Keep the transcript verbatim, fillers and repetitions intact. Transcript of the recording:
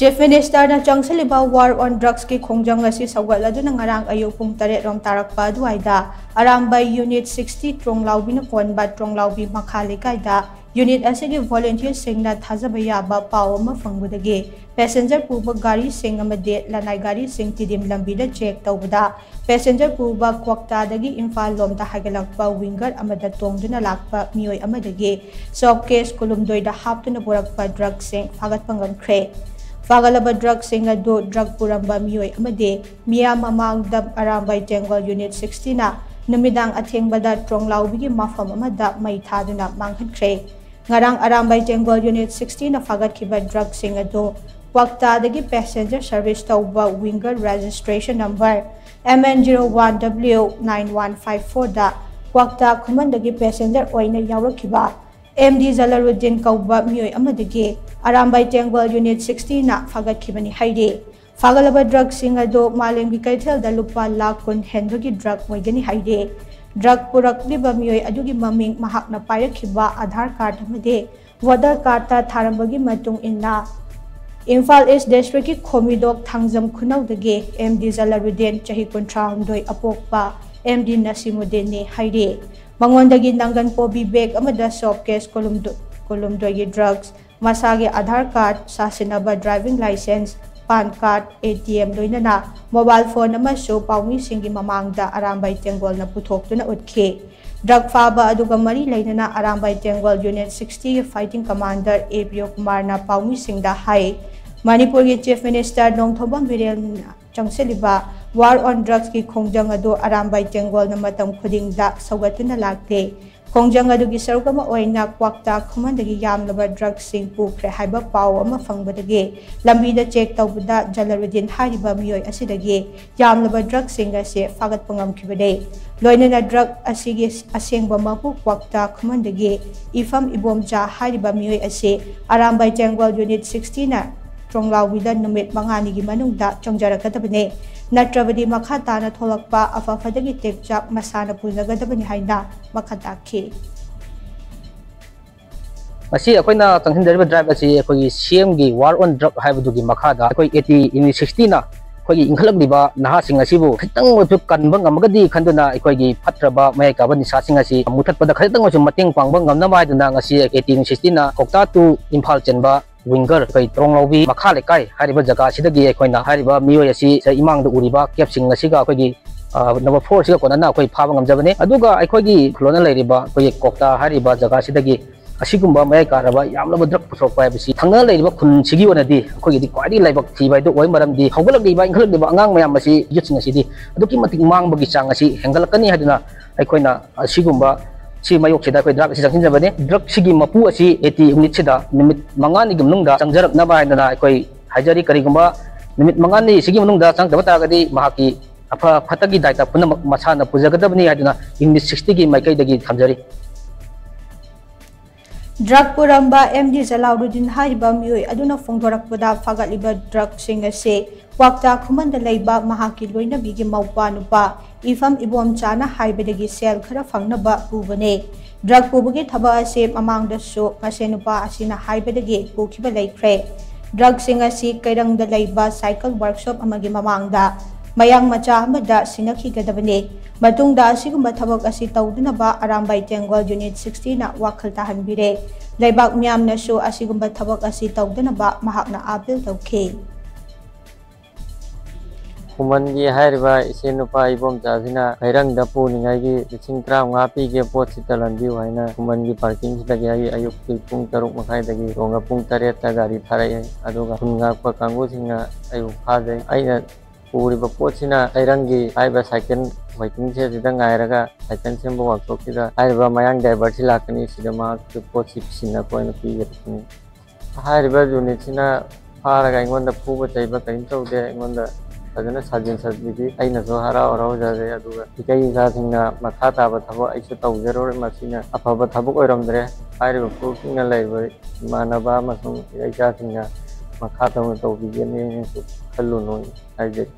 Chief Ministerꯅ ꯆꯪꯁꯤꯜꯂꯤꯕ War on Drugsꯀꯤ ꯈꯣꯡꯖꯪ ꯑꯁꯤ ꯁꯧꯒꯠꯂꯗꯨꯅ ꯉꯔꯥꯡ ꯑꯌꯨꯛ ꯄꯨꯡ ꯇꯔꯦꯠ ꯔꯣꯝ ꯇꯥꯔꯛꯄ ꯑꯗꯨꯋꯥꯏꯗ ꯑꯔꯥꯝꯕꯥꯏ Unit sixty ꯇ꯭ꯔꯣꯡꯂꯥꯎꯕꯤꯅ ꯀꯣꯟꯕ ꯇ꯭ꯔꯣꯡꯂꯥꯎꯕꯤ ꯃꯈꯥ ꯂꯩꯀꯥꯏꯗ unit ꯑꯁꯤꯒꯤ volunteerꯁꯤꯡꯅ ꯊꯥꯖꯕ ꯌꯥꯕ ꯄꯥꯎ ꯑꯃ ꯐꯪꯕꯗꯒꯤ passenger ꯄꯨꯕ ꯒꯥꯔꯤꯁꯤꯡ ꯑꯃꯗꯤ ꯂꯅꯥꯏ ꯒꯥꯔꯤꯁꯤꯡ ꯇꯤꯗꯤꯝ ꯂꯝꯕꯤꯗ check ꯇꯧꯕꯗ passenger ꯄꯨꯕ ꯀ꯭ꯋꯥꯛꯇꯥꯗꯒꯤ ꯏꯝꯐꯥꯜ ꯂꯣꯝꯗ ꯍꯥꯏꯒꯠꯂꯛꯄ winger ꯑꯃꯗ ꯇꯣꯡꯗꯨꯅ ꯂꯥꯛꯄ ꯃꯤꯑꯣꯏ ꯑꯃꯗꯒꯤ soap case ꯀꯨꯟꯍꯨꯝꯗꯣꯏꯗ ꯍꯥꯞꯇꯨꯅ ꯄꯨꯔꯛꯄ drugꯁꯤꯡ ꯐꯥꯒꯠꯄ ꯉꯝꯈ꯭ꯔꯦ꯫ ꯐꯥꯒꯠꯂꯕ drugꯁꯤꯡ ꯑꯗꯨ drug ꯄꯨꯔꯝꯕ ꯃꯤꯑꯣꯏ ꯑꯃꯗꯤ ꯃꯤꯌꯥꯝ ꯃꯃꯥꯡꯗ ꯑꯔꯥꯝꯕꯥꯏ ꯇꯦꯡꯒꯣꯜ Unit sixtyꯅ ꯅꯨꯃꯤꯗꯥꯡ ꯑꯊꯦꯡꯕꯗ ꯇ꯭ꯔꯣꯡꯂꯥꯎꯕꯤꯒꯤ ꯃꯐꯝ ꯑꯃꯗ ꯃꯩ ꯊꯥꯗꯨꯅ ꯃꯥꯡꯍꯟꯈ꯭ꯔꯦ꯫ ꯉꯔꯥꯡ ꯑꯔꯥꯝꯕꯥꯏ ꯇꯦꯡꯒꯣꯜ Unit sixtyꯅ ꯐꯥꯒꯠꯈꯤꯕ drugꯁꯤꯡ ꯑꯗꯨ ꯀ꯭ꯋꯥꯛꯇꯥꯗꯒꯤ passenger service ꯇꯧꯕ winger registration number M N zero one W nine one five fourꯗ ꯀ꯭ꯋꯥꯛꯇꯥ ꯈꯨꯃꯟꯗꯒꯤ passenger ꯑꯣꯏꯅ ꯌꯥꯎꯔꯛꯈꯤꯕ M D ꯖꯂꯔꯨꯗꯤꯟ ꯀꯧꯕ ꯃꯤꯑꯣꯏ ꯑꯃꯗꯒꯤ ꯑꯔꯥꯝꯕꯥꯏ ꯇꯦꯡꯒꯣꯜ Unit sixtyꯅ ꯐꯥꯒꯠꯈꯤꯕꯅꯤ ꯍꯥꯏꯔꯤ꯫ ꯐꯥꯒꯠꯂꯕ drugꯁꯤꯡ ꯑꯗꯨ ꯃꯥꯂꯦꯝꯒꯤ ꯀꯩꯊꯦꯜꯗ ꯂꯨꯄꯥ ꯂꯥꯈ ꯀꯨꯟ ꯍꯦꯟꯕꯒꯤ drug ꯑꯣꯏꯒꯅꯤ ꯍꯥꯏꯔꯤ꯫ Drug ꯄꯨꯔꯛꯂꯤꯕ ꯃꯤꯑꯣꯏ ꯑꯗꯨꯒꯤ ꯃꯃꯤꯡ, ꯃꯍꯥꯛꯅ ꯄꯥꯏꯔꯛꯈꯤꯕ ꯑꯥꯙꯥꯔ card ꯑꯃꯗꯤ voter cardꯇ ꯊꯥꯔꯝꯕꯒꯤ ꯃꯇꯨꯡ ꯏꯟꯅ, Imphal East Districtꯀꯤ ꯈꯣꯃꯤꯗꯣꯛ Thangjam ꯈꯨꯅꯧꯗꯒꯤ M D ꯖꯂꯔꯨꯗꯤꯟ, ꯆꯍꯤ ꯀꯨꯟꯊ꯭ꯔꯥꯍꯨꯝꯗꯣꯏ ꯑꯄꯣꯛꯄ M D ꯅꯁꯤꯃꯨꯗꯤꯟꯅꯤ ꯍꯥꯏꯔꯤ꯫ ꯃꯉꯣꯟꯗꯒꯤ ꯅꯪꯒꯟ ꯄꯣꯕꯤ bag ꯑꯃꯗ soap case ꯀꯨꯟꯍꯨꯝꯗꯣꯏ, ꯀꯨꯟꯍꯨꯝꯗꯣꯏꯒꯤ drugs, ꯃꯁꯥꯒꯤ Aadhaar card, ꯁꯥꯁꯤꯟꯅꯕ driving licence, PAN card, A T M ꯂꯣꯏꯅꯅ mobile phone ꯑꯃꯁꯨ ꯄꯥꯎꯃꯤꯁꯤꯡꯒꯤ ꯃꯃꯥꯡꯗ ꯑꯔꯥꯝꯕꯥꯏ ꯇꯦꯡꯒꯣꯜꯅ ꯄꯨꯊꯣꯛꯇꯨꯅ ꯎꯠꯈꯤ꯫ Drug ꯐꯥꯕ ꯑꯗꯨꯒ ꯃꯔꯤ ꯂꯩꯅꯅ Arambai ꯇꯦꯡꯒꯣꯜ Unit sixtyꯒꯤ fighting commander A Priyakumarꯅ ꯄꯥꯎꯃꯤꯁꯤꯡꯗ ꯍꯥꯏ, ꯃꯅꯤꯄꯨꯔꯒꯤ Chief Minister Nongthombam ꯕꯤꯔꯦꯟꯅ ꯆꯪꯁꯤꯜꯂꯤꯕ War on Drugsꯀꯤ ꯈꯣꯡꯖꯪ ꯑꯗꯨ ꯑꯔꯥꯝꯕꯥꯏ ꯇꯦꯡꯒꯣꯜꯅ ꯃꯇꯝ ꯈꯨꯗꯤꯡꯗ ꯁꯧꯒꯠꯇꯨꯅ ꯂꯥꯛꯂꯦ꯫ ꯈꯣꯡꯖꯪ ꯑꯗꯨꯒꯤ ꯁꯔꯨꯛ ꯑꯃ ꯑꯣꯏꯅ ꯀ꯭ꯋꯥꯛꯇꯥ ꯈꯨꯃꯟꯗꯒꯤ ꯌꯥꯝꯂꯕ drugꯁꯤꯡ ꯄꯨꯈ꯭ꯔꯦ ꯍꯥꯏꯕ ꯄꯥꯎ ꯑꯃ ꯐꯪꯕꯗꯒꯤ ꯂꯝꯕꯤꯗ check ꯇꯧꯕꯗ ꯖꯂꯔꯨꯗꯤꯟ ꯍꯥꯏꯔꯤꯕ ꯃꯤꯑꯣꯏ ꯑꯁꯤꯗꯒꯤ ꯌꯥꯝꯂꯕ drugꯁꯤꯡ ꯑꯁꯤ ꯐꯥꯒꯠꯄ ꯉꯝꯈꯤꯕꯅꯤ꯫ ꯂꯣꯏꯅꯅ drug ꯑꯁꯤꯒꯤ ꯑꯁꯦꯡꯕ ꯃꯄꯨ ꯀ꯭ꯋꯥꯛꯇꯥ ꯈꯨꯃꯟꯗꯒꯤ ꯏꯐꯝ ꯏꯕꯣꯝꯆꯥ ꯍꯥꯏꯔꯤꯕ ꯃꯤꯑꯣꯏ ꯑꯁꯤ ꯑꯔꯥꯝꯕꯥꯏ ꯇꯦꯡꯒꯣꯜ Unit sixtyꯅ ꯇ꯭ꯔꯣꯡꯂꯥꯎꯕꯤꯗ ꯅꯨꯃꯤꯠ ꯃꯉꯥꯅꯤꯒꯤ ꯃꯅꯨꯡꯗ ꯆꯪꯖꯔꯛꯀꯗꯕꯅꯤ꯫ ꯅꯠꯇ꯭ꯔꯕꯗꯤ ꯃꯈꯥ ꯇꯥꯅ ꯊꯣꯛꯂꯛꯄ ꯑꯐ ꯑꯐꯗꯒꯤ ꯇꯦꯛꯆꯥꯛ ꯃꯁꯥꯅ ꯄꯨꯖꯒꯗꯕꯅꯤ ꯍꯥꯏꯅ ꯃꯈꯥ ꯇꯥꯈꯤ꯫ ꯉꯁꯤ ꯑꯩꯈꯣꯏꯅ ꯆꯪꯁꯤꯟꯖꯔꯤꯕ ꯗ꯭ꯔꯥꯏꯕ ꯑꯁꯤ ꯑꯩꯈꯣꯏꯒꯤ ꯁꯤ ꯑꯦꯝꯒꯤ ꯋꯥꯔ ꯑꯣꯟ ꯗ꯭ꯔꯒ ꯍꯥꯏꯕꯗꯨꯒꯤ ꯃꯈꯥꯗ ꯑꯩꯈꯣꯏ ꯑꯦ ꯇꯤ ꯌꯨꯅꯤꯠ ꯁꯤꯛꯁꯇꯤꯅ ꯑꯩꯈꯣꯏꯒꯤ ꯏꯟꯈꯠꯂꯛꯂꯤꯕ ꯅꯍꯥꯁꯤꯡ ꯑꯁꯤꯕꯨ ꯈꯤꯇꯪ ꯑꯣꯏꯔꯁꯨ ꯀꯟꯕ ꯉꯝꯃꯒꯗꯤ ꯈꯟꯗꯨꯅ, ꯑꯩꯈꯣꯏꯒꯤ ꯐꯠꯇ꯭ꯔꯕ ꯃꯌꯥꯏ ꯀꯥꯕ ꯅꯤꯁꯥꯁꯤꯡ ꯑꯁꯤ ꯃꯨꯊꯠꯄꯗ ꯈꯖꯤꯛꯇꯪ ꯑꯣꯏꯔꯁꯨ ꯃꯇꯦꯡ ꯄꯥꯡꯕ ꯉꯝꯅꯕ ꯍꯥꯏꯗꯨꯅ ꯉꯁꯤ ꯑꯦ ꯇꯤ ꯌꯨꯅꯤꯠ ꯁꯤꯛꯁꯇꯤꯅ ꯀꯣꯛꯇꯥ ꯇꯨ ꯏꯝꯐꯥꯜ ꯆꯦꯟꯕ ꯋꯤꯡꯒꯔ ꯑꯩꯈꯣꯏ ꯇ꯭ꯔꯣꯡꯂꯥꯎꯕꯤ ꯃꯈꯥ ꯂꯩꯀꯥꯏ ꯍꯥꯏꯔꯤꯕ ꯖꯒꯥꯁꯤꯗꯒꯤ ꯑꯩꯈꯣꯏꯅ ꯍꯥꯏꯔꯤꯕ ꯃꯤꯑꯣꯏ ꯑꯁꯤ ꯏꯃꯥꯡꯗ ꯎꯔꯤꯕ ꯀꯦꯞꯁꯤꯡ ꯑꯁꯤꯒ ꯑꯩꯈꯣꯏꯒꯤ, ꯑ, ꯅꯝꯕꯔ ꯐꯣꯔꯁꯤꯒ ꯀꯣꯟꯅꯅ ꯑꯩꯈꯣꯏ ꯐꯥꯕ ꯉꯝꯖꯕꯅꯤ꯫ ꯑꯗꯨꯒ ꯑꯩꯈꯣꯏꯒꯤ ꯈꯨꯂꯣꯅ ꯂꯩꯔꯤꯕ ꯑꯩꯈꯣꯏꯒꯤ ꯀꯣꯛꯇꯥ ꯍꯥꯏꯔꯤꯕ ꯖꯒꯥꯁꯤꯗꯒꯤ ꯑꯁꯤꯒꯨꯝꯕ ꯃꯌꯥꯏ ꯀꯥꯔꯕ ꯌꯥꯝꯂꯕ ꯗ꯭ꯔꯒ ꯄꯨꯊꯣꯛꯄ ꯍꯥꯏꯕꯁꯤ ꯊꯪꯅ ꯂꯩꯔꯤꯕ ꯈꯨꯟꯁꯤꯒꯤ ꯑꯣꯏꯅꯗꯤ ꯑꯩꯈꯣꯏꯒꯤꯗꯤ ꯈ꯭ꯋꯥꯏꯗꯒꯤ ꯂꯥꯏꯕꯛ ꯊꯤꯕ ꯍꯥꯏꯗꯨ ꯑꯣꯏ꯫ ꯃꯔꯝꯗꯤ ꯍꯧꯒꯠꯂꯛꯂꯤꯕ, ꯏꯟꯈꯠꯂꯛꯂꯤꯕ ꯑꯉꯥꯡ ꯃꯌꯥꯝ ꯑꯁꯤ, ꯌꯨꯠꯁꯤꯡ ꯑꯁꯤꯗꯤ ꯑꯗꯨꯛꯀꯤ ꯃꯇꯤꯛ ꯃꯥꯡꯕꯒꯤ ꯆꯥꯡ ꯑꯁꯤ ꯍꯦꯟꯒꯠꯂꯛꯀꯅꯤ ꯍꯥꯏꯗꯨꯅ ꯑꯩꯈꯣꯏꯅ ꯑꯁꯤꯒꯨꯝꯕ ꯁꯤ ꯃꯥꯌꯣꯛꯁꯤꯗ ꯑꯩꯈꯣꯏ ꯗ꯭ꯔꯒ ꯑꯁꯤ ꯆꯪꯁꯤꯟꯖꯕꯅꯤ꯫ ꯗ꯭ꯔꯒꯁꯤꯒꯤ ꯃꯄꯨ ꯑꯁꯤ ꯑꯦ ꯇꯤ ꯌꯨꯅꯤꯠꯁꯤꯗ ꯅꯨꯃꯤꯠ ꯃꯉꯥꯅꯤꯒꯤ ꯃꯅꯨꯡꯗ ꯆꯪꯖꯔꯛꯅꯕ ꯍꯥꯏꯗꯅ ꯑꯩꯈꯣꯏ ꯍꯥꯏꯖꯔꯤ꯫ ꯀꯔꯤꯒꯨꯝꯕ ꯅꯨꯃꯤꯠ ꯃꯉꯥꯅꯤꯁꯤꯒꯤ ꯃꯅꯨꯡꯗ ꯆꯪꯗꯕ ꯇꯥꯔꯒꯗꯤ ꯃꯍꯥꯛꯀꯤ ꯑꯐ ꯐꯠꯇꯒꯤ ꯗꯥꯏꯇ ꯄꯨꯝꯅꯃꯛ ꯃꯁꯥꯅ ꯄꯨꯖꯒꯗꯕꯅꯤ ꯍꯥꯏꯗꯨꯅ ꯌꯨꯅꯤꯠ ꯁꯤꯛꯁꯇꯤꯒꯤ ꯃꯥꯏꯀꯩꯗꯒꯤ ꯊꯝꯖꯔꯤ꯫ ꯗ꯭ꯔꯒ ꯄꯨꯔꯝꯕ ꯑꯦꯝ ꯗꯤ ꯖꯂꯥꯎꯔꯨꯗꯤꯟ ꯍꯥꯏꯔꯤꯕ ꯃꯤꯑꯣꯏ ꯑꯗꯨꯅ ꯐꯣꯡꯗꯣꯔꯛꯄꯗ, ꯐꯥꯒꯠꯂꯤꯕ ꯗ꯭ꯔꯒꯁꯤꯡ ꯑꯁꯤ ꯀ꯭ꯋꯥꯛꯇꯥ ꯈꯨꯃꯟꯗ ꯂꯩꯕ ꯃꯍꯥꯛꯀꯤ ꯂꯣꯏꯅꯕꯤꯒꯤ ꯃꯧꯄ꯭ꯋꯥ ꯅꯨꯄꯥ ꯏꯐꯝ ꯏꯕꯣꯝꯆꯥꯅ ꯍꯥꯏꯕꯗꯒꯤ ꯁꯦꯜ ꯈꯔ ꯐꯪꯅꯕ ꯄꯨꯕꯅꯦ꯫ ꯗ꯭ꯔꯒ ꯄꯨꯕꯒꯤ ꯊꯕꯛ ꯑꯁꯤ ꯃꯃꯥꯡꯗꯁꯨ ꯃꯁꯦ ꯅꯨꯄꯥ ꯑꯁꯤꯅ ꯍꯥꯏꯕꯗꯒꯤ ꯄꯨꯈꯤꯕ ꯂꯩꯈ꯭ꯔꯦ꯫ ꯗ꯭ꯔꯒꯁꯤꯡ ꯑꯁꯤ ꯀꯩꯔꯪꯗ ꯂꯩꯕ ꯁꯥꯏꯀꯜ ꯋꯥꯔꯛꯁꯣꯞ ꯑꯃꯒꯤ ꯃꯃꯥꯡꯗ ꯃꯌꯥꯡ ꯃꯆꯥ ꯑꯃꯗ ꯁꯤꯟꯅꯈꯤꯒꯗꯕꯅꯤ꯫ ꯃꯇꯨꯡꯗ ꯑꯁꯤꯒꯨꯝꯕ ꯊꯕꯛ ꯑꯁꯤ ꯇꯧꯗꯅꯕ ꯑꯔꯥꯝꯕꯥꯏ ꯇꯦꯡꯒꯣꯜ ꯌꯨꯅꯤꯠ ꯁꯤꯛꯁꯇꯤꯅ ꯋꯥꯈꯜ ꯇꯥꯍꯟꯕꯤꯔꯦ꯫ ꯂꯩꯕꯥꯛ ꯃꯤꯌꯥꯝꯅꯁꯨ ꯑꯁꯤꯒꯨꯝꯕ ꯊꯕꯛ ꯑꯁꯤ ꯇꯧꯗꯅꯕ ꯃꯍꯥꯛꯅ ꯑꯥꯄꯤꯜ ꯇꯧꯈꯤ꯫ ꯈꯨꯃꯟꯒꯤ ꯍꯥꯏꯔꯤꯕ ꯏꯆꯦ ꯅꯨꯄꯥ ꯏꯕꯣꯝꯆꯥꯁꯤꯅ ꯀꯩꯔꯪꯗ ꯄꯨꯅꯤꯡꯉꯥꯏꯒꯤ ꯂꯤꯁꯤꯡ ꯇꯔꯥꯃꯉꯥ ꯄꯤꯒꯦ, ꯄꯣꯠꯁꯤ ꯇꯜꯍꯟꯕꯤꯌꯨ ꯍꯥꯏꯅ ꯈꯨꯃꯟꯒꯤ ꯄꯥꯔꯀꯤꯡꯁꯤꯗꯒꯤ ꯑꯩ ꯑꯌꯨꯛꯀꯤ ꯄꯨꯡ ꯇꯔꯨꯛ ꯃꯈꯥꯏꯗꯒꯤ ꯇꯣꯡꯉ ꯄꯨꯡ ꯇꯔꯦꯠꯇ ꯒꯥꯔꯤ ꯊꯥꯔꯛꯑꯦ꯫ ꯑꯗꯨꯒ ꯈꯨꯟ ꯉꯥꯛꯄ ꯀꯥꯡꯕꯨꯁꯤꯡꯅ ꯑꯩꯕꯨ ꯐꯥꯖꯩ꯫ ꯑꯩꯅ ꯄꯨꯔꯤꯕ ꯄꯣꯠꯁꯤꯅ ꯀꯩꯔꯪꯒꯤ ꯍꯥꯏꯔꯤꯕ ꯁꯥꯏꯀꯜ ꯋꯦꯇꯤꯡ ꯁꯦꯗꯁꯤꯗ ꯉꯥꯏꯔꯒ ꯁꯥꯏꯀꯜ ꯁꯦꯝꯕ ꯋꯥꯛꯁꯣꯞꯁꯤꯗ ꯍꯥꯏꯔꯤꯕ ꯃꯌꯥꯡ ꯗ꯭ꯔꯥꯏꯚꯔꯁꯤ ꯂꯥꯛꯀꯅꯤ, ꯁꯤꯗ ꯃꯍꯥꯛꯀꯤ ꯄꯣꯠꯁꯤ ꯁꯤꯟꯅꯕ ꯑꯣꯏꯅ ꯄꯤꯒꯗꯕꯅꯤ꯫ ꯍꯥꯏꯔꯤꯕ ꯌꯨꯅꯤꯠꯁꯤꯅ ꯐꯥꯔꯒ ꯑꯩꯉꯣꯟꯗ ꯐꯨꯕ ꯆꯩꯕ ꯀꯔꯤꯝ ꯇꯧꯗꯦ꯫ ꯑꯩꯉꯣꯟꯗ ꯐꯖꯅ ꯁꯥꯖꯤꯟ ꯁꯥꯖꯤꯕꯤ꯫ ꯑꯩꯅꯁꯨ ꯍꯔꯥꯎ ꯍꯔꯥꯎꯖꯔꯦ꯫ ꯑꯗꯨꯒ ꯏꯀꯩ ꯏꯆꯥꯁꯤꯡꯅ ꯃꯈꯥ ꯇꯥꯕ ꯊꯕꯛ ꯑꯩꯁꯨ ꯇꯧꯖꯔꯣꯏ꯫ ꯃꯁꯤꯅ ꯑꯐꯕ ꯊꯕꯛ ꯑꯣꯏꯔꯝꯗ꯭ꯔꯦ꯫ ꯍꯥꯏꯔꯤꯕ ꯐꯨꯔꯨꯞꯁꯤꯡꯅ ꯂꯩꯔꯤꯕ ꯏꯃꯥꯟꯅꯕ ꯑꯃꯁꯨꯡ ꯏꯆꯥꯁꯤꯡꯅ ꯃꯈꯥ ꯇꯧꯅ ꯇꯧꯕꯤꯒꯅꯤꯅꯁꯨ ꯈꯜꯂꯨꯅꯨ ꯍꯥꯏꯖꯔꯤ꯫